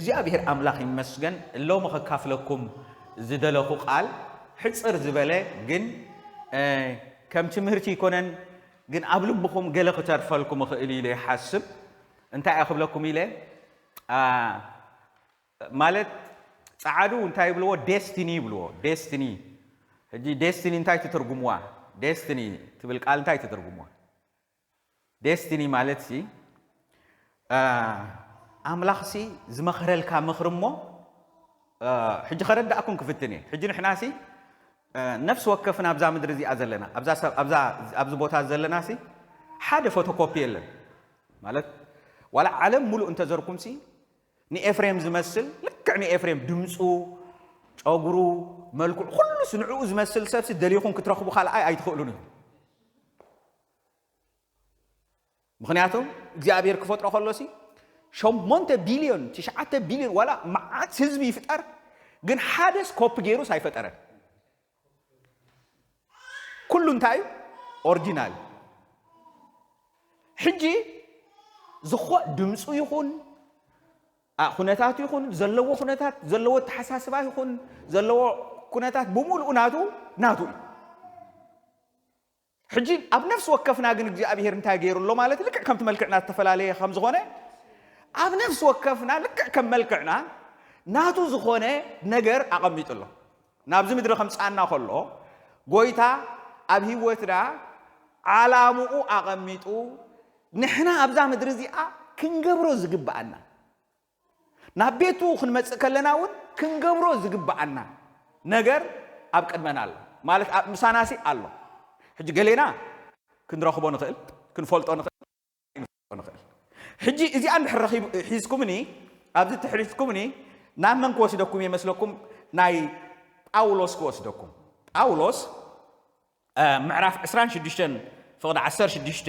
እግዚኣብሔር ኣምላኽ ይመስገን። ሎሚ ከካፍለኩም ዝደለኹ ቃል ሕጽር ዝበለ ግን፣ እ፣ ከም ትምህርቲ ይኮነን፣ ግን ኣብ ልብኹም ገለ ክተርፈልኩም ይኽእል ኢለ ይሓስብ። እንታይ እየ ክብለኩም ኢለ? ኣ፣ ማለት ጸዓዱ እንታይ ይብልዎ? ዴስቲኒ ይብልዎ። ዴስቲኒ። ሕጂ ዴስቲኒ እንታይ ትትርጉምዋ? ዴስቲኒ ትብል ቃል እንታይ ትትርጉምዋ? ዴስቲኒ ማለት ሲ፣ እ፣ ኣምላኽ ሲ ዝመኽረልካ ምኽሪ እሞ፣ እ፣ ሕጂ ከረዳእኩም ክፍትን እየ። ሕጂ ንሕና ሲ፣ እ፣ ነፍሲ ወከፍና ኣብዛ ምድሪ እዚኣ ዘለና፣ ኣብዛ ሰብ፣ ኣብዛ፣ ኣብዚ ቦታ ዘለና ሲ፣ ሓደ ፎቶኮፒ የለን። ማለት ዋላ ዓለም ሙሉእ እንተዘርኩም ሲ፣ ንኤፍሬም ዝመስል፣ ልክዕ ንኤፍሬም ድምፁ፣ ጨጉሩ፣ መልክዑ፣ ኩሉስ ንዕኡ ዝመስል ሰብ ሲ ደሊኹም ክትረኽቡ ካልኣይ ኣይትኽእሉን ኢኹም። ምኽንያቱ እግዚኣብሔር ክፈጥሮ ከሎ ሲ ሸሞንተ ቢልዮን፣ ትሽዓተ ቢልዮን ዋላ መዓት ህዝቢ ይፍጠር፣ ግን ሓደስ ኮፒ ገይሩስ ኣይፈጠረን። ኩሉ እንታይ እዩ? ኦሪጂናል። ሕጂ ዝኾ ድምፁ ይኹን፣ ኣ፣ ኩነታቱ ይኹን፣ ዘለዎ ኩነታት፣ ዘለዎ ኣተሓሳስባ ይኹን፣ ዘለዎ ኩነታት ብምሉኡ ናቱ፣ ናቱ እዩ። ሕጂ ኣብ ነፍሲ ወከፍና ግን እግዚኣብሔር እንታይ ገይሩ ኣሎ ማለት ልክዕ ከምቲ መልክዕና ዝተፈላለየ ከም ዝኾነ፣ ኣብ ነፍሲ ወከፍና ልክዕ ከም መልክዕና ናቱ ዝኾነ ነገር ኣቐሚጡ ኣሎ። ናብዚ ምድሪ ከምጽኣና ከሎ፣ ጎይታ ኣብ ህይወትና ዓላምኡ ኣቐሚጡ፣ ንሕና ኣብዛ ምድሪ እዚኣ ክንገብሮ ዝግብኣና፣ ናብ ቤቱ ክንመጽእ ከለና እውን ክንገብሮ ዝግብኣና ነገር ኣብ ቅድመና ኣሎ። ማለት ኣብ ምሳናሲ ኣሎ። ሕጂ ገሌና ክንረኽቦ ንኽእል፣ ክንፈልጦ ንኽእል፣ ክንፈልጦ ንኽእል። ሕጂ እዚኣ እንድሕር ረኺቡ፣ ሒዝኩምኒ፣ ኣብዚ ትሕሪስኩምኒ፣ ናብ መን ክወስደኩም እየ መስለኩም? ናይ ጳውሎስ ክወስደኩም። ጳውሎስ፣ እ፣ ምዕራፍ ዕስራን ሽዱሽተን ፍቕዲ ዓሰርተ ሽዱሽተ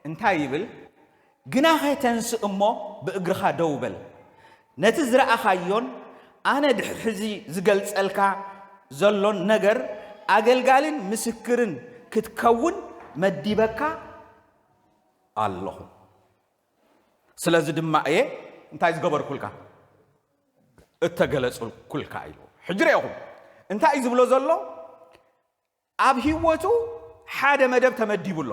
እንታይ ይብል? "ግናኸ ተንስእ እሞ ብእግርኻ ደው በል። ነቲ ዝረኣኻዮን ኣነ ድሕሪ ሕዚ ዝገልጸልካ ዘሎን ነገር ኣገልጋልን ምስክርን ክትከውን መዲበካ ኣለኹ። ስለዚ ድማ እየ እንታይ ዝገበርኩልካ? እተገለጽኩልካ" ኢሉ። ሕጂ ርኢኹም እንታይ እዩ ዝብሎ ዘሎ? ኣብ ህይወቱ ሓደ መደብ ተመዲቡ ኣሎ።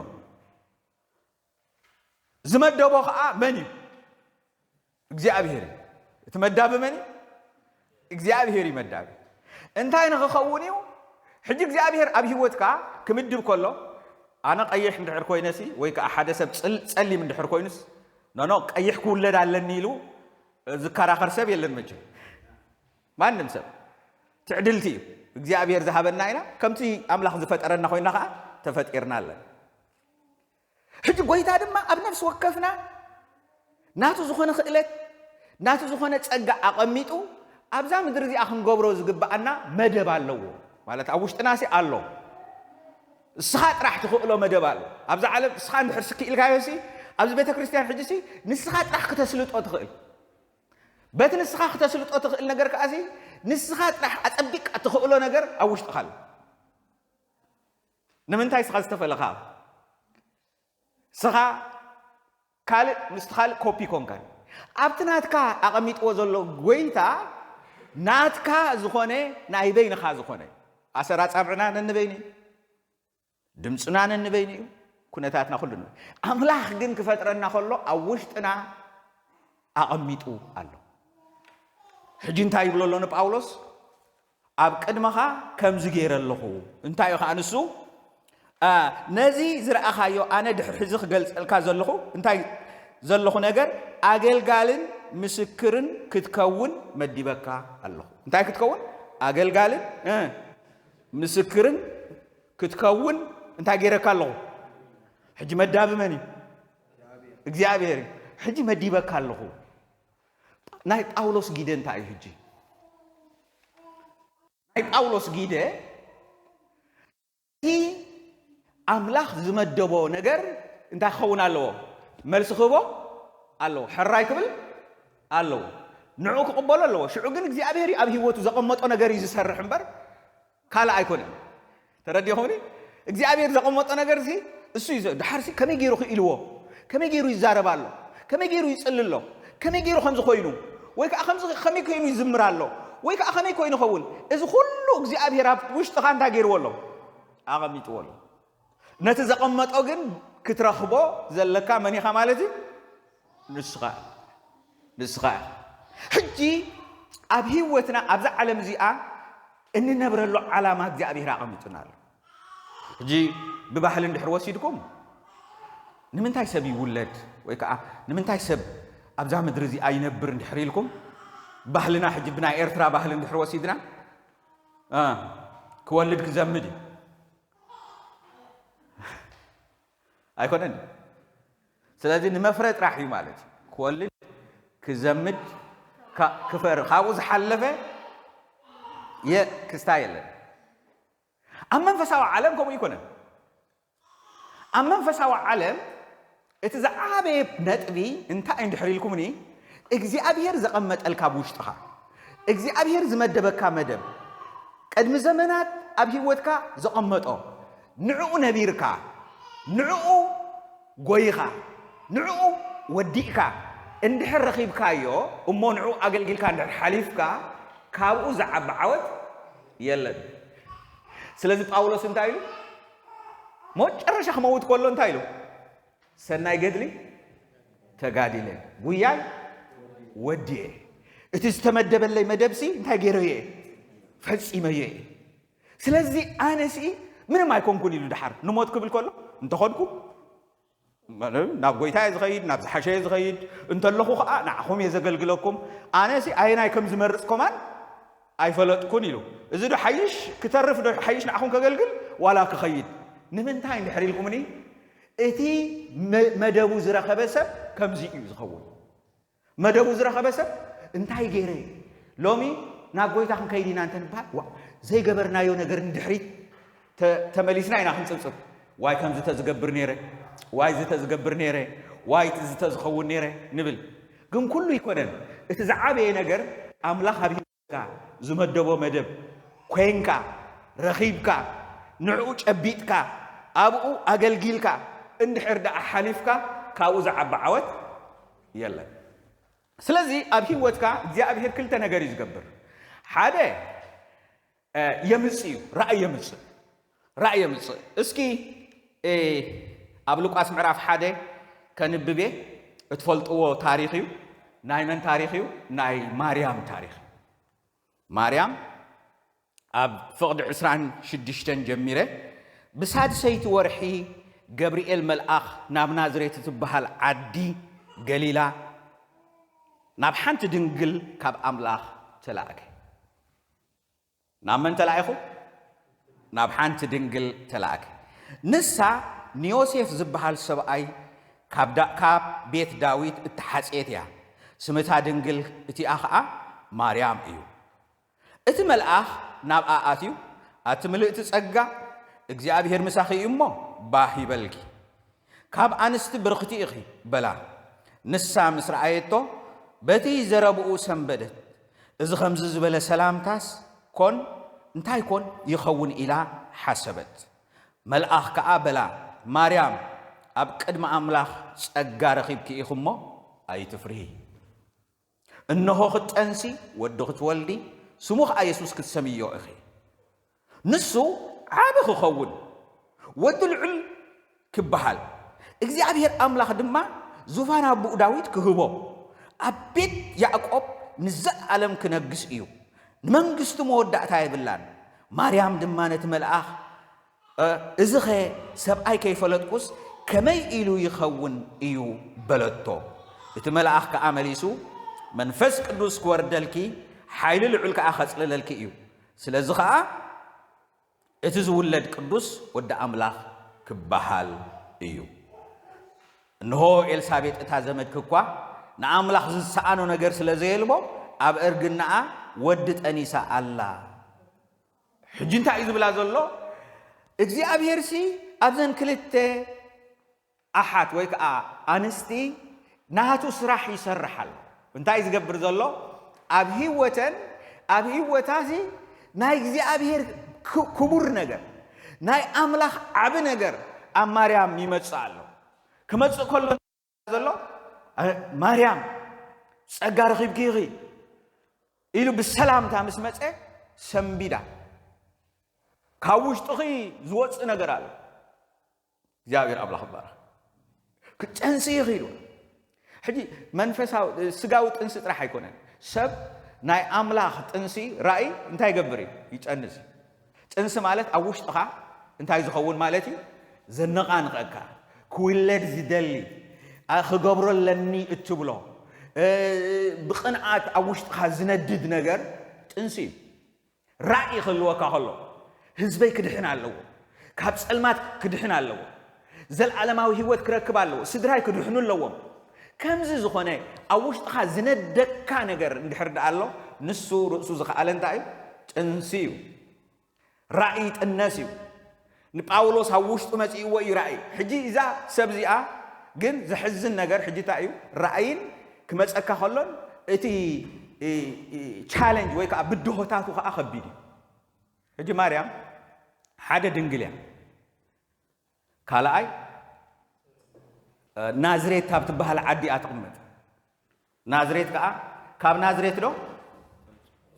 ዝመደቦ ኸዓ መን እዩ? እግዚኣብሔር እዩ። እቲ መዳቢ መን እዩ? እግዚኣብሔር እዩ መዳቢ። እንታይ ንኽኸውን እዩ? ሕጂ እግዚኣብሔር ኣብ ህይወትካ ክምድብ ከሎ፣ ኣነ ቀይሕ እንድሕር ኮይነሲ፣ ወይ ከዓ ሓደ ሰብ ጽል-፣ ጸሊም እንድሕር ኮይኑስ፣ ኖ፣ ኖ፣ ቀይሕ ክውለድ ኣለኒ ኢሉ ዝከራኸር ሰብ የለን መቸም። ማንም ሰብ። ትዕድልቲ እዩ። እግዚኣብሔር ዝሃበና ኢና። ከምቲ ኣምላኽ ዝፈጠረና ኮይና ከዓ ተፈጢርና ኣለና። ሕጂ ጎይታ ድማ ኣብ ነፍሲ ወከፍና ናቱ ዝኾነ ክእለት፣ ናቱ ዝኾነ ጸጋ ኣቐሚጡ ኣብዛ ምድሪ እዚኣ ክንገብሮ ዝግብኣና መደብ ኣለዎ። ማለት ኣብ ውሽጥና ሲ ኣሎ። እስኻ ጥራሕ ትኽእሎ መደብ ኣሎ። ኣብዛ ዓለም እስኻ እንድሕር ስኪ ኢልካዮ ሲ፣ ኣብዚ ቤተ ክርስቲያን ሕጂ ሲ ንስኻ ጥራሕ ክተስልጦ ትኽእል። በቲ ንስኻ ክተስልጦ ትኽእል ነገር ከኣ ሲ ንስኻ ጥራሕ ኣጸቢቕካ ትኽእሎ ነገር ኣብ ውሽጥኻ ኣሎ። ንምንታይ ስኻ ዝተፈለኻ? ስኻ ካልእ፣ ምስቲ ካልእ ኮፒ ኮንካን። ኣብቲ ናትካ ኣቐሚጥዎ ዘሎ ጎይታ ናትካ ዝኾነ፣ ናይ በይንኻ ዝኾነ፣ ኣሰር ኣጻብዕና ነንበይኑ እዩ። ድምፅና ነንበይኑ እዩ። ኩነታትና ኩሉ ንበይኑ። ኣምላኽ ግን ክፈጥረና ከሎ ኣብ ውሽጥና ኣቐሚጡ ኣሎ። ሕጂ እንታይ ይብሎ ኣሎ ንጳውሎስ? "ኣብ ቅድመኻ ከምዚ ገይረ ኣለኹ።" እንታይ እዩ ኸዓ ንሱ? አ፣ "ነዚ ዝረኣኻዮ ኣነ ድሕሪ ሕዚ ክገልጸልካ ዘለኹ፣ እንታይ ዘለኹ ነገር፣ ኣገልጋልን ምስክርን ክትከውን መዲበካ ኣለኹ።" እንታይ ክትከውን? ኣገልጋልን፣ እ፣ ምስክርን ክትከውን እንታይ ገይረካ ኣለኹ? ሕጂ መዳቢ መን እዩ? እግዚኣብሔር እዩ። ሕጂ መዲበካ ኣለኹ። ናይ ጳውሎስ ጊደ እንታይ እዩ ሕጂ? ናይ ጳውሎስ ጊደ፣ እቲ ኣምላኽ ዝመደቦ ነገር እንታይ ክኸውን ኣለዎ? መልሲ ክህቦ ኣለዎ። ሕራይ ክብል ኣለዎ። ንዑ ክቕበሎ ኣለዎ። ሽዑ ግን እግዚኣብሔር እዩ ኣብ ህይወቱ ዘቐመጦ ነገር እዩ ዝሰርሕ እምበር ካልእ ኣይኮነን። ተረዲኹምኒ? እግዚኣብሔር ዘቐመጦ ነገር እዚ እሱ እዩ ዘ-፣ ድሓር ሲ ከመይ ገይሩ ክኢልዎ? ከመይ ገይሩ ይዛረብ ኣሎ? ከመይ ገይሩ ይጽሊ ኣሎ? ከመይ ገይሩ ከምዚ ኮይኑ? ወይ ከዓ ከምዚ ከመይ ኮይኑ ይዝምር ኣሎ? ወይ ከዓ ከመይ ኮይኑ ይኸውን? እዚ ኩሉ እግዚኣብሔር ኣብ ውሽጥኻ እንታይ ገይርዎ ኣሎ? ኣቐሚጥዎ ኣሎ። ነቲ ዘቐመጦ ግን ክትረኽቦ ዘለካ መን ኢኻ ማለት እዩ? ንስኻ ኢኻ። ንስኻ ኢኻ። ሕጂ ኣብ ህይወትና ኣብዛ ዓለም እዚኣ እንነብረሉ ዓላማ እግዚኣብሔር ኣቐሚጡና ኣሎ። ሕጂ ብባህሊ እንድሕር ወሲድኩም ንምንታይ ሰብ ይውለድ ወይ ከዓ ንምንታይ ሰብ ኣብዛ ምድሪ እዚኣ ይነብር እንድሕር ኢልኩም፣ ባህልና ሕጂ ብናይ ኤርትራ ባህሊ እንድሕር ወሲድና፣ እ፣ ክወልድ ክዘምድ እዩ። ኣይኮነን? ስለዚ ንመፍረ ጥራሕ እዩ ማለት እዩ። ክወልድ፣ ክዘምድ፣ ካ-፣ ክፈር፣ ካብኡ ዝሓለፈ የ-፣ ክስታ የለን። ኣብ መንፈሳዊ ዓለም ከምኡ ኣይኮነን። ኣብ መንፈሳዊ ዓለም እቲ ዝዓበየ ነጥቢ እንታይ እንድሕር ኢልኩምኒ፣ እግዚኣብሔር ዘቐመጠልካ ብውሽጥኻ፣ እግዚኣብሔር ዝመደበካ መደብ፣ ቅድሚ ዘመናት ኣብ ህይወትካ ዘቐመጦ፣ ንዕኡ ነቢርካ፣ ንዕኡ ጎይኻ፣ ንዕኡ ወዲእካ እንድሕር ረኺብካዮ፣ እሞ ንዕኡ ኣገልጊልካ እንድሕር ሓሊፍካ፣ ካብኡ ዝዓቢ ዓወት የለን። ስለዚ ጳውሎስ እንታይ ኢሉ? መጨረሻ ክመውት ከሎ እንታይ ኢሉ? ሰናይ ገድሊ ተጋዲለ፣ ጉያይ ወዲኤ፣ እቲ ዝተመደበለይ መደብሲ እንታይ ገይረዮ እየ? ፈጺመዮ እየ። ስለዚ ኣነሲ ምንም ኣይኮንኩን ኢሉ ድሓር ንሞት ክብል ከሎ፣ እንተኸድኩ ናብ ጎይታ እየ ዝኸይድ፣ ናብ ዝሓሸ እየ ዝኸይድ፣ እንተለኹ ኸዓ ንዓኹም እየ ዘገልግለኩም፣ ኣነሲ ኣየናይ ከም ዝመርጽ ኮማን ኣይፈለጥኩን ኢሉ። እዚ ዶ ሓይሽ ክተርፍ ዶ ሓይሽ ንዓኹም ከገልግል ዋላ ክኸይድ? ንምንታይ እንድሕር ኢልኩምኒ፣ እቲ መ-፣ መደቡ ዝረኸበ ሰብ ከምዚ እዩ ዝኸውን። መደቡ ዝረኸበ ሰብ እንታይ ገይረ? ሎሚ ናብ ጎይታ ክንከይድ ኢና እንተ ንበሃል፣ ዋ፣ ዘይገበርናዮ ነገር ንድሕሪት ተ-፣ ተመሊስና ኢና ክንጽብጽብ። ዋይ ከምዚ ተዝገብር ነይረ፣ ዋይ እዚ ተዝገብር ነይረ፣ ዋይ እዚ ተዝኸውን ነይረ ንብል። ግን ኩሉ ኣይኮነን። እቲ ዝዓበየ ነገር ኣምላኽ ኣብ ህይወትካ ዝመደቦ መደብ ኮይንካ፣ ረኺብካ፣ ንዕኡ ጨቢጥካ፣ ኣብኡ ኣገልጊልካ፣ እንድሕር ደኣ ሓሊፍካ፣ ካብኡ ዝዓቢ ዓወት የለን። ስለዚ ኣብ ህይወትካ እግዚኣብሔር ክልተ ነገር እዩ ዝገብር። ሓደ፣ እ፣ የምጽእ እዩ፣ ራእይ የምጽእ። ራእይ የምጽእ። እስኪ፣ እ፣ ኣብ ሉቃስ ምዕራፍ ሓደ ከንብብ እየ። እትፈልጥዎ ታሪኽ እዩ። ናይ መን ታሪኽ እዩ? ናይ ማርያም ታሪኽ እዩ። ማርያም ኣብ ፍቕዲ ዕስራን ሽዱሽተን ጀሚረ፣ ብሳድሰይቲ ወርሒ ገብርኤል መልኣኽ ናብ ናዝሬት እትበሃል ዓዲ ገሊላ ናብ ሓንቲ ድንግል ካብ ኣምላኽ ተላእከ። ናብ መን ተላኢኹ? ናብ ሓንቲ ድንግል ተላእከ። ንሳ ንዮሴፍ ዝበሃል ሰብኣይ ካብ ዳ-፣ ካብ ቤት ዳዊት እተሓጽየት እያ። ስም እታ ድንግል እቲኣ ኸኣ ማርያም እዩ። እቲ መልኣኽ ናብኣ ኣትዩ፣ "ኣቲ ምልእቲ ጸጋ፣ እግዚኣብሄር ምሳኺ እዩ እሞ፣ ባህ ይበልኪ። ካብ ኣንስቲ ብርኽቲ ኢኺ" በላ። ንሳ ምስ ረኣየቶ፣ በቲ ዘረብኡ ሰንበደት። "እዚ ኸምዚ ዝበለ ሰላምታስ ኮን እንታይ ኮን ይኸውን?" ኢላ ሓሰበት። መልኣኽ ከኣ በላ፣ "ማርያም፣ ኣብ ቅድሚ ኣምላኽ ጸጋ ረኺብኪ ኢኺ እሞ፣ ኣይትፍርሂ። እንሆ ክትጠንሲ፣ ወዲ ክትወልዲ፣ ስሙ ኸኣ የሱስ ክትሰምይዮ ኢኺ። ንሱ ዓቢ ክኸውን፣ ወዲ ልዑል ክበሃል፣ እግዚኣብሄር ኣምላኽ ድማ ዙፋን ኣቦኡ ዳዊት ክህቦ፣ ኣብ ቤት ያዕቆብ ንዘለኣለም ክነግስ እዩ። ንመንግስቱ መወዳእታ የብላን።" ማርያም ድማ ነቲ መልኣኽ፣ "እ፣ እዚኸ ሰብኣይ ከይፈለጥኩስ ከመይ ኢሉ ይኸውን እዩ?" በለቶ። እቲ መልኣኽ ከኣ መሊሱ፣ "መንፈስ ቅዱስ ክወርደልኪ፣ ሓይሊ ልዑል ከኣ ከጽልለልኪ እዩ። ስለዚ ኸኣ እቲ ዝውለድ ቅዱስ ወዲ ኣምላኽ ክበሃል እዩ። እንሆ ኤልሳቤጥ እታ ዘመድኪ እኳ ንኣምላኽ ዝሰኣኖ ነገር ስለ ዘየልቦ ኣብ እርግናኣ ወዲ ጠኒሳ ኣላ።" ሕጂ እንታይ እዩ ዝብላ ዘሎ? እግዚኣብሄርሲ ኣብዘን ክልተ ኣሓት ወይ ከዓ ኣንስቲ ናቱ ስራሕ ይሰርሕ ኣሎ። እንታይ እዩ ዝገብር ዘሎ? ኣብ ህይወተን፣ ኣብ ህይወታሲ ናይ እግዚኣብሄር ክ-፣ ክቡር ነገር፣ ናይ ኣምላኽ ዓቢ ነገር ኣብ ማርያም ይመጽእ ኣሎ። ክመጽእ ከሎ ዘሎ፣ "እ፣ ማርያም፣ ጸጋ ረኺብኪ ኢኺ ኢሉ ብሰላምታ ምስ መጸ ሰንቢዳ። ካብ ውሽጥኺ ዝወጽእ ነገር ኣሎ። እግዚኣብሔር ኣምላኽ ይባረኽ። ክጨንሲ ኢኺ ኢሉ። ሕጂ መንፈሳዊ፣ ስጋዊ ጥንሲ ጥራሕ ኣይኮነን። ሰብ ናይ ኣምላኽ ጥንሲ ራእይ እንታይ ይገብር እዩ? ይጨንስ እዩ። ጥንሲ ማለት ኣብ ውሽጥኻ እንታይ ዝኸውን ማለት እዩ? ዘነቓንቐካ፣ ክውለድ ዝደሊ፣ ኣ፣ ክገብሮ ኣለኒ እትብሎ፣ እ፣ ብቕንኣት ኣብ ውሽጥኻ ዝነድድ ነገር ጥንሲ እዩ። ራእይ ክህልወካ ከሎ፣ ህዝበይ ክድሕን ኣለዎ፣ ካብ ጸልማት ክድሕን ኣለዎ፣ ዘለዓለማዊ ህይወት ክረክብ ኣለዎ፣ ስድራይ ክድሕኑ ኣለዎም። ከምዚ ዝኾነ ኣብ ውሽጥኻ ዝነደካ ነገር እንድሕር ደኣ ኣሎ፣ ንሱ ርእሱ ዝኸኣለ እንታይ እዩ? ጥንሲ እዩ። ራእይ ይጥነስ እዩ። ንጳውሎስ ኣብ ውሽጡ መጺእዎ እዩ ራእይ። ሕጂ እዛ ሰብ እዚኣ ግን ዘሕዝን ነገር ሕጂ እንታይ እዩ? ራእይን ክመጸካ ከሎን እቲ፣ እ፣ እ፣ ቻለንጅ ወይ ከዓ ብድሆታቱ ከዓ ከቢድ እዩ። ሕጂ ማርያም ሓደ ድንግል እያ። ካልኣይ፣ እ፣ ናዝሬት ካብ ትበሃል ዓዲ እያ ትቕመጥ። ናዝሬት ከዓ፣ ካብ ናዝሬት ዶ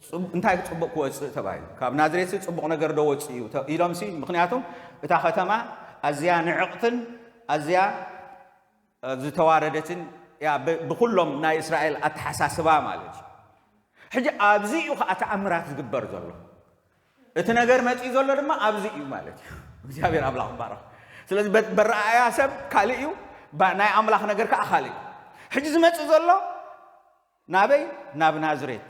ጽቡ-፣ እንታይ ጽቡቕ ክወጽእ ተባሂሉ? ካብ ናዝሬት ጽቡቕ ነገር ዶ ወጽእ እዩ ተ-፣ ኢሎምሲ፣ ምኽንያቱም እታ ከተማ ኣዝያ ንዕቕትን ኣዝያ፣ እ፣ ዝተዋረደትን እያ ብ-፣ ብኹሎም ናይ እስራኤል ኣተሓሳስባ ማለት እዩ። ሕጂ ኣብዚ እዩ ከዓ ተኣምራት ዝግበር ዘሎ። እቲ ነገር መጺኡ ዘሎ ድማ ኣብዚ እዩ ማለት እዩ። እግዚኣብሔር ኣምላኽ ይባረኽ። ስለዚ በ-፣ በረኣያ ሰብ ካልእ እዩ፣ ባ-፣ ናይ ኣምላኽ ነገር ከዓ ካልእ እዩ። ሕጂ ዝመጽእ ዘሎ ናበይ? ናብ ናዝሬት።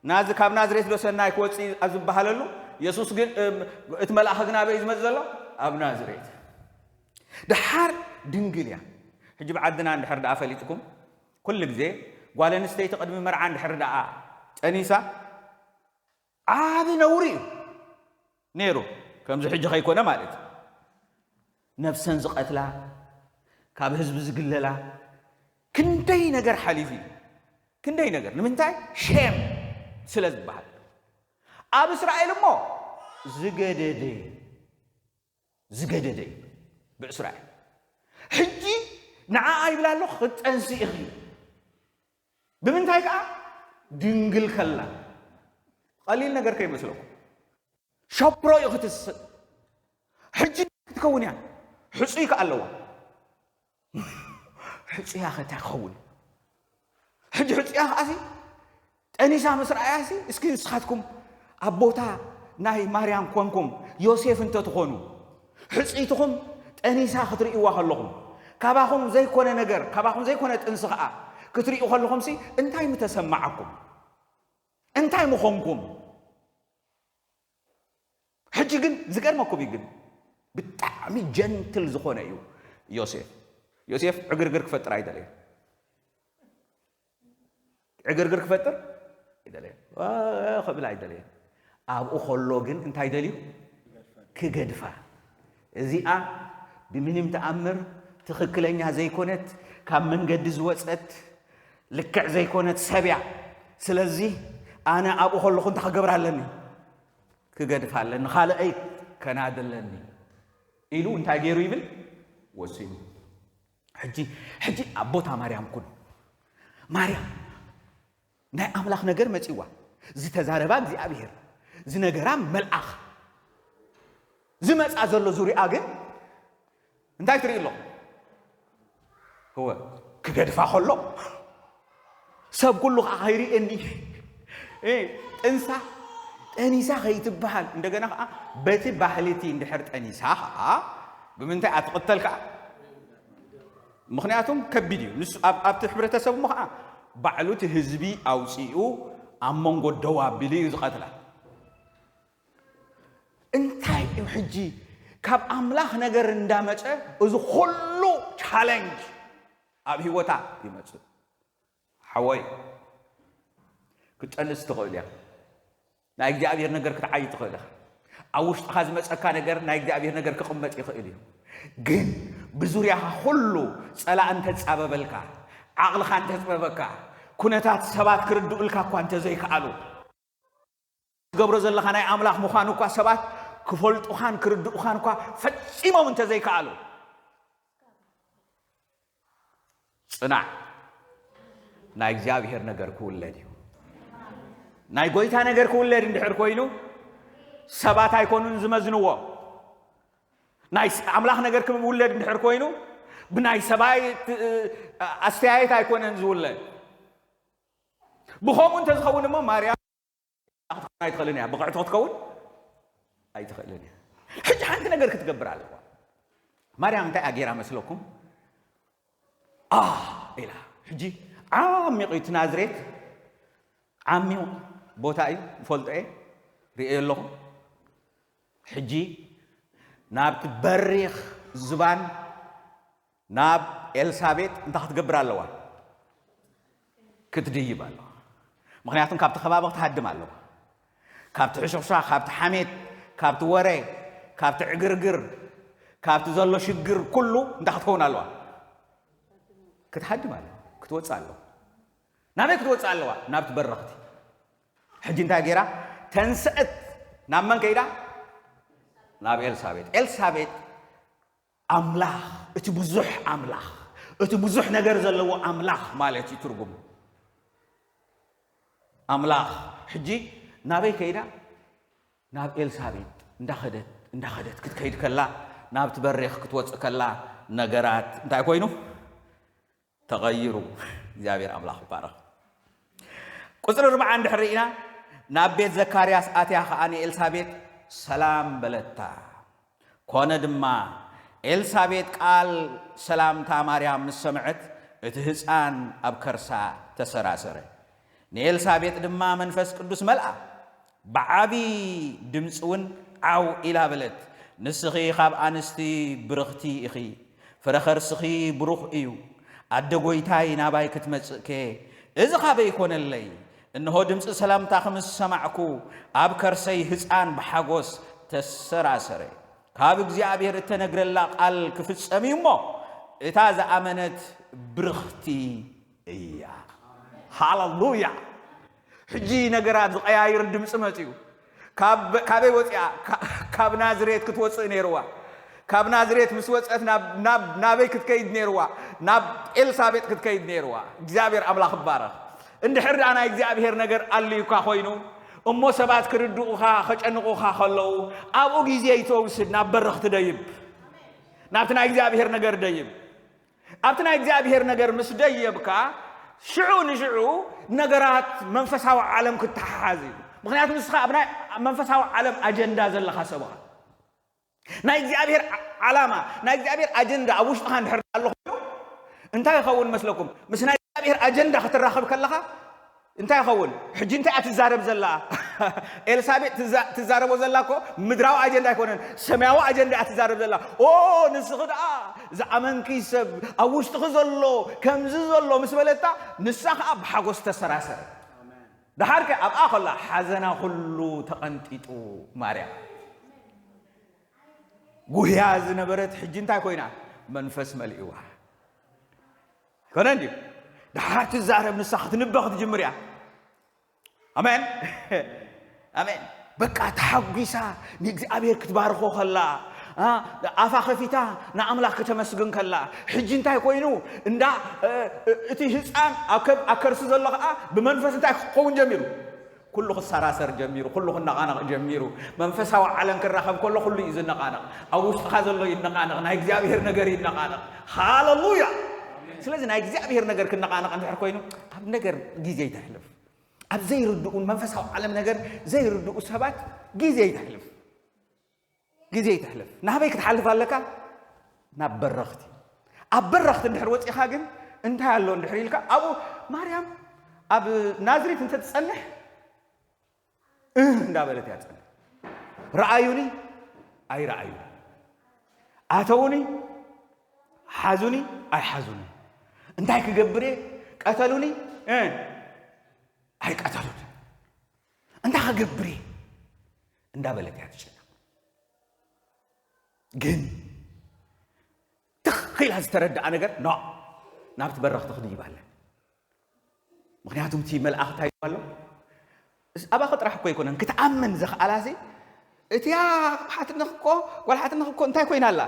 ናዝ-፣ ካብ ናዝሬት ዶ ሰናይ ክወጽእ እዩ ዝበሃለሉ? የሱስ ግን፣ እም፣ እቲ መልኣኽ ግን ኣበይ እዩ ዝመጽእ ዘሎ? ኣብ ናዝሬት። ደሓር ድንግል እያ። ሕጂ ብዓድና እንድሕር ደኣ ፈሊጥኩም፣ ኩሉ ግዜ ጓል ኣንስተይቲ ቅድሚ መርዓ እንድሕር ደኣ ጠኒሳ፣ ዓቢ ነውሪ እዩ ነይሩ። ከምዚ ሕጂ ከይኮነ ማለት እዩ። ነብሰን ዝቐትላ፣ ካብ ህዝቢ ዝግለላ፣ ክንደይ ነገር ሓሊፉ እዩ። ክንደይ ነገር። ንምንታይ? ሼም ስለ ዝበሃል። ኣብ እስራኤል እሞ ዝገደደ፣ ዝገደደ እዩ ብእስራኤል። ሕጂ ንዓኣ ይብላ ኣሎ፣ ክትጠንሲ ኢኺ። ብምንታይ ከኣ? ድንግል ከላ። ቀሊል ነገር ከይመስለኩም። ሸፕሮ እዩ ክትስእ። ሕጂ ክትከውን እያ። ሕጹይ ከኣ ኣለዋ። ሕጹያ ከ እንታይ ክኸውን? ሕጂ ሕጹያ ከኣሲ ጠኒሳ ምስ ረኣያሲ፣ እስኪ ንስኻትኩም ኣብ ቦታ ናይ ማርያም ኮንኩም ዮሴፍ እንተትኾኑ፣ ሕጽይትኹም ጠኒሳ ክትርእይዋ ከለኹም፣ ካባኹም ዘይኮነ ነገር፣ ካባኹም ዘይኮነ ጥንሲ ከኣ ክትርእዩ ከለኹምሲ፣ እንታይ ምተሰማዓኩም? እንታይ ምኾንኩም? ሕጂ ግን ዝገርመኩም እዩ፣ ግን ብጣዕሚ ጀንትል ዝኾነ እዩ ዮሴፍ። ዮሴፍ ዕግርግር ክፈጥር ኣይደለየን። ዕግርግር ክፈጥር ኣይደለየን። ዋ፣ ክብል ኣይደለየን። ኣብኡ ከሎ ግን እንታይ ደልዩ? ክገድፋ። እዚኣ ብምንም ተኣምር ትኽክለኛ ዘይኮነት፣ ካብ መንገዲ ዝወጸት፣ ልክዕ ዘይኮነት ሰብ እያ። ስለዚ ኣነ ኣብኡ ከለኹ እንታይ ክገብር ኣለኒ? ክገድፋ ኣለኒ፣ ካልኣይ ከናዲ ኣለኒ ኢሉ እንታይ ገይሩ ይብል? ወሲኑ። ሕጂ፣ ሕጂ ኣብ ቦታ ማርያም ኩን። ማርያም ናይ ኣምላኽ ነገር መጺዋ። ዝተዛረባ እግዚኣብሔር፣ ዝነገራ መልኣኽ፣ ዝመጻ ዘሎ ዙርያ ግን እንታይ ትርኢ ኣለኹም? እወ፣ ክገድፋ ከሎ ሰብ ኩሉ ከዓ ከይርእየኒ። እ፣ ጥንሳ፣ ጠኒሳ ከይትበሃል። እንደገና ከዓ በቲ ባህሊ እቲ እንድሕር ጠኒሳ ከዓ ብምንታይ እያ ትቕተል ከዓ? ምኽንያቱም ከቢድ እዩ። ንሱ ኣብ-፣ ኣብቲ ሕብረተሰብ እሞ ከዓ ባዕሉ እቲ ህዝቢ ኣውፂኡ ኣብ መንጎ ደው ኣቢሉ እዩ ዝቐትላ። እንታይ እዩ ሕጂ ካብ ኣምላኽ ነገር እንዳመጸ እዚ ኩሉ ቻለንጅ ኣብ ህይወታ ይመጽእ? ሓወይ፣ ክትጠንስ ትኽእል እያ። ናይ እግዚኣብሔር ነገር ክትዓይ ትኽእል ኢኻ። ኣብ ውሽጥኻ ዝመጸካ ነገር ናይ እግዚኣብሔር ነገር ክቕመጥ ይኽእል እዩ። ግን ብዙርያኻ ኩሉ ጸላእ እንተጻበበልካ፣ ዓቕልኻ እንተጽበበካ፣ ኩነታት ሰባት ክርድኡልካ እኳ እንተዘይከኣሉ፣ ትገብሮ ዘለኻ ናይ ኣምላኽ ምዃኑ እኳ ሰባት ክፈልጡኻን ክርድኡኻን እኳ ፈጺሞም እንተዘይከኣሉ፣ ጽናዕ። ናይ እግዚኣብሔር ነገር ክውለድ እዩ። ናይ ጎይታ ነገር ክውለድ እንድሕር ኮይኑ ሰባት ኣይኮኑን ዝመዝንዎ። ናይ ኣምላኽ ነገር ክውለድ እንድሕር ኮይኑ ብናይ ሰብኣይ ኣስተያየት ኣይኮነን ዝውለድ። ብኸምኡ እንተዝኸውን እሞ ማርያም ኣይትኸውን እያ፣ ብቕዕቲ ክትከውን ኣይትኽእልን እያ። ሕጂ ሓንቲ ነገር ክትገብር ኣለዋ። ማርያም እንታይ ኣጌራ መስለኩም? ኣ ኢላ ሕጂ ዓሚቕ እዩ እቲ ናዝሬት፣ ዓሚቕ ቦታ እዩ፣ ይፈልጦ እየ፣ ርእየ ኣለኹ። ሕጂ ናብቲ በሪኽ ዝባን ናብ ኤልሳቤጥ እንታይ ክትገብር ኣለዋ? ክትድይብ ኣለዋ። ምኽንያቱም ካብቲ ከባቢ ክትሃድም ኣለዋ። ካብቲ ሕሹኽሻ፣ ካብቲ ሓሜት፣ ካብቲ ወረ፣ ካብቲ ዕግርግር፣ ካብቲ ዘሎ ሽግር ኩሉ እንታይ ክትከውን ኣለዋ? ክትሃድም ኣለዋ። ክትወፅእ ኣለዋ። ናበይ ክትወፅእ ኣለዋ? ናብቲ በረኽቲ። ሕጂ እንታይ ገይራ? ተንስአት። ናብ መን ከይዳ? ናብ ኤልሳቤጥ። ኤልሳቤጥ ኣምላኽ፣ እቲ ብዙሕ ኣምላኽ፣ እቲ ብዙሕ ነገር ዘለዎ ኣምላኽ ማለት እዩ ትርጉሙ። ኣምላኽ ሕጂ ናበይ ከይዳ? ናብ ኤልሳቤጥ እንዳኸደት እንዳኸደት ክትከይድ ከላ፣ ናብቲ በሬኽ ክትወፅእ ከላ ነገራት እንታይ ኮይኑ? ተቐይሩ። እግዚኣብሔር ኣምላኽ ይባረኽ። ቁፅሪ ኣርባዓ እንድሕር ርኢና፣ ናብ ቤት ዘካርያስ ኣትያ ኸዓ ንኤልሳቤጥ ሰላም በለታ። ኮነ ድማ ኤልሳቤጥ ቃል ሰላምታ ማርያም ምስ ሰምዐት እቲ ህፃን ኣብ ከርሳ ተሰራሰረ። ንኤልሳቤጥ ድማ መንፈስ ቅዱስ መልኣ። ብዓቢ ድምፂ እውን ዓው ኢላ በለት፣ ንስኺ ካብ ኣንስቲ ብርኽቲ ኢኺ፣ ፍረ ኸርስኺ ብሩኽ እዩ። ኣደ ጐይታይ ናባይ ክትመጽእ ከ እዚ ኻበይ ኮነለይ? እንሆ ድምፂ ሰላምታኺ ምስ ሰማዕኩ ኣብ ከርሰይ ህፃን ብሓጎስ ተሰራሰረ። ካብ እግዚኣብሔር እተነግረላ ቃል ክፍጸም እዩ እሞ እታ ዝኣመነት ብርኽቲ እያ። ሃለሉያ። ሕጂ ነገራት ዝቐያይር ድምፂ መፅዩ። ካበይ ወፅያ? ካብ ናዝሬት ክትወፅእ ነይርዋ። ካብ ናዝሬት ምስ ወፀት ናበይ ክትከይድ ነይርዋ? ናብ ኤልሳቤጥ ክትከይድ ነይርዋ። እግዚኣብሔር ኣምላኽ ይባረኽ። እንድሕር ደኣ ናይ እግዚኣብሔር ነገር ኣልዩካ ኮይኑ እሞ ሰባት ክርድኡኻ ከጨንቑኻ ከለዉ ኣብኡ ግዜ ይትወስድ ናብ በረኽ ትደይብ። ናብቲ ናይ እግዚኣብሔር ነገር ደይብ። ኣብቲ ናይ እግዚኣብሔር ነገር ምስ ደየብካ ሽዑ ንሽዑ ነገራት መንፈሳዊ ዓለም ክትተሓሓዝ እዩ። ምክንያቱ ንስኻ ኣብ ናይ መንፈሳዊ ዓለም ኣጀንዳ ዘለኻ ሰብኻ ናይ እግዚኣብሔር ዓላማ ናይ እግዚኣብሔር ኣጀንዳ ኣብ ውሽጥኻ እንድሕር ኣሎ ኮይኑ እንታይ ይኸውን መስለኩም? ምስ ናይ እግዚኣብሔር ኣጀንዳ ክትራኸብ ከለኻ እንታይ ይኸውን? ሕጂ እንታይ እያ ትዛረብ ዘላ? ኤልሳቤጥ ትዛረቦ ዘላ እኮ ምድራዊ ኣጀንዳ ኣይኮነን፣ ሰማያዊ ኣጀንዳ እያ ትዛረብ ዘላ። ኦ ንስኺ ደኣ ዝኣመንኪ ሰብ ኣብ ውሽጥኺ ዘሎ ከምዚ ዘሎ ምስ በለታ ንሳ ከዓ ብሓጎስ ተሰራሰረ። ደሓርከ ኣብኣ ከላ ሓዘና ኩሉ ተቐንጢጡ። ማርያም ጉህያ ዝነበረት ሕጂ እንታይ ኮይና? መንፈስ መሊእዋ። ይኮነ እንድዩ? ደሓር ትዛረብ ንሳ ክትንበ ክትጅምር እያ። ኣሜን ኣሜን። በቃ ተሓጒሳ ንእግዚኣብሔር ክትባርኾ ከላ ኣፋ ከፊታ ንኣምላኽ ከተመስግን ከላ ሕጂ እንታይ ኮይኑ? እንዳ እቲ ህፃን ኣብ ከርሲ ዘሎ ከዓ ብመንፈስ እንታይ ክኸውን ጀሚሩ? ኩሉ ክሰራሰር ጀሚሩ፣ ኩሉ ክነቓነቕ ጀሚሩ። መንፈሳዊ ዓለም ክራኸብ ከሎ ኩሉ እዩ ዝነቓነቕ። ኣብ ውሽጥኻ ዘሎ ይነቓነቕ፣ ናይ እግዚኣብሔር ነገር ይነቓነቕ። ሃለሉያ። ስለዚ ናይ እግዚኣብሔር ነገር ክነቓነቕ እንድሕር ኮይኑ ኣብ ነገር ግዜ ይተሕልፍ። ኣብ ዘይርድኡን መንፈሳዊ ዓለም ነገር ዘይርድኡ ሰባት ግዜ ይተሕልፍ። ግዜ ይተሕልፍ። ናበይ ክትሓልፍ ኣለካ? ናብ በረኽቲ። ኣብ በረኽቲ እንድሕር ወፂኻ ግን እንታይ ኣሎ እንድሕር ኢልካ ኣብኡ ማርያም ኣብ ናዝሬት እንተትፀንሕ እህ እንዳበለት እያ ትፀንሕ። ረኣዩኒ ኣይረኣዩኒ፣ ኣተውኒ ሓዙኒ ኣይሓዙኒ፣ እንታይ ክገብር እየ? ቀተሉኒ እ ኣይቀተሉን፣ እንታይ ክገብር እየ እንዳበለት እያ ትጨነቕ። ግን ትኽ ኢላ ዝተረድኣ ነገር ኖ ናብቲ በረኽቲ ክድይብ ኣለን። ምክንያቱ እቲ መልኣኽ እንታይ ኣሎ ኣባኸ ጥራሕ እኮ ኣይኮነን ክትኣምን ዘኽኣላሲ እቲያ ሓትነኽ እኮ ጓል ሓትነኽ እኮ እንታይ ኮይና ኣላ?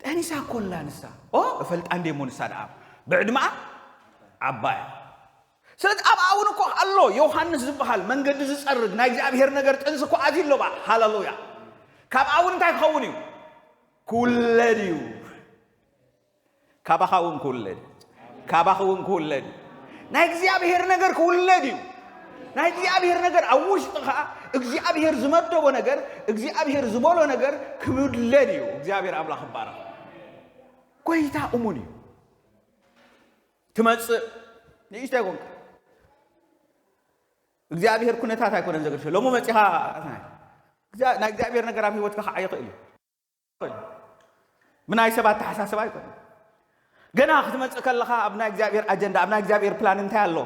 ጠኒሳ እኮ ኣላ ንሳ። ኦ እፈልጣ እንዴ እሞ ንሳ ደኣ ብዕድመኣ ዓባይ። ስለዚ ኣብ ኣውን እኮ ኣሎ ዮሃንስ ዝበሃል መንገዲ ዝጸርግ ናይ እግዚኣብሔር ነገር ጥንሲ እኮ ኣትዩ ኣሎ። ሃለሉያ። ካብ ኣውን እንታይ ክኸውን እዩ? ክውለድ እዩ። ካባኻ እውን ክውለድ፣ ካባኻ እውን ክውለድ፣ ናይ እግዚኣብሔር ነገር ክውለድ እዩ። ናይ እግዚኣብሔር ነገር ኣብ ውሽጥኻ እግዚኣብሔር ዝመደቦ ነገር፣ እግዚኣብሔር ዝበሎ ነገር ክውለድ እዩ። እግዚኣብሔር ኣምላኽ ይባረኽ። ጎይታ እሙን እዩ። ትመጽእ ንእሽቶ ኣይኮንካ። እግዚኣብሔር ኩነታት ኣይኮነን ዘገድሾ። ሎሚ መጺኻ፣ ናይ እግዚኣብሔር ነገር ኣብ ህይወትካ ከዓ ይኽእል እዩ። ብናይ ሰባት ተሓሳስባ ኣይኮነን። ገና ክትመጽእ ከለኻ ኣብ ናይ እግዚኣብሔር ኣጀንዳ፣ ኣብ ናይ እግዚኣብሔር ፕላን እንታይ ኣሎ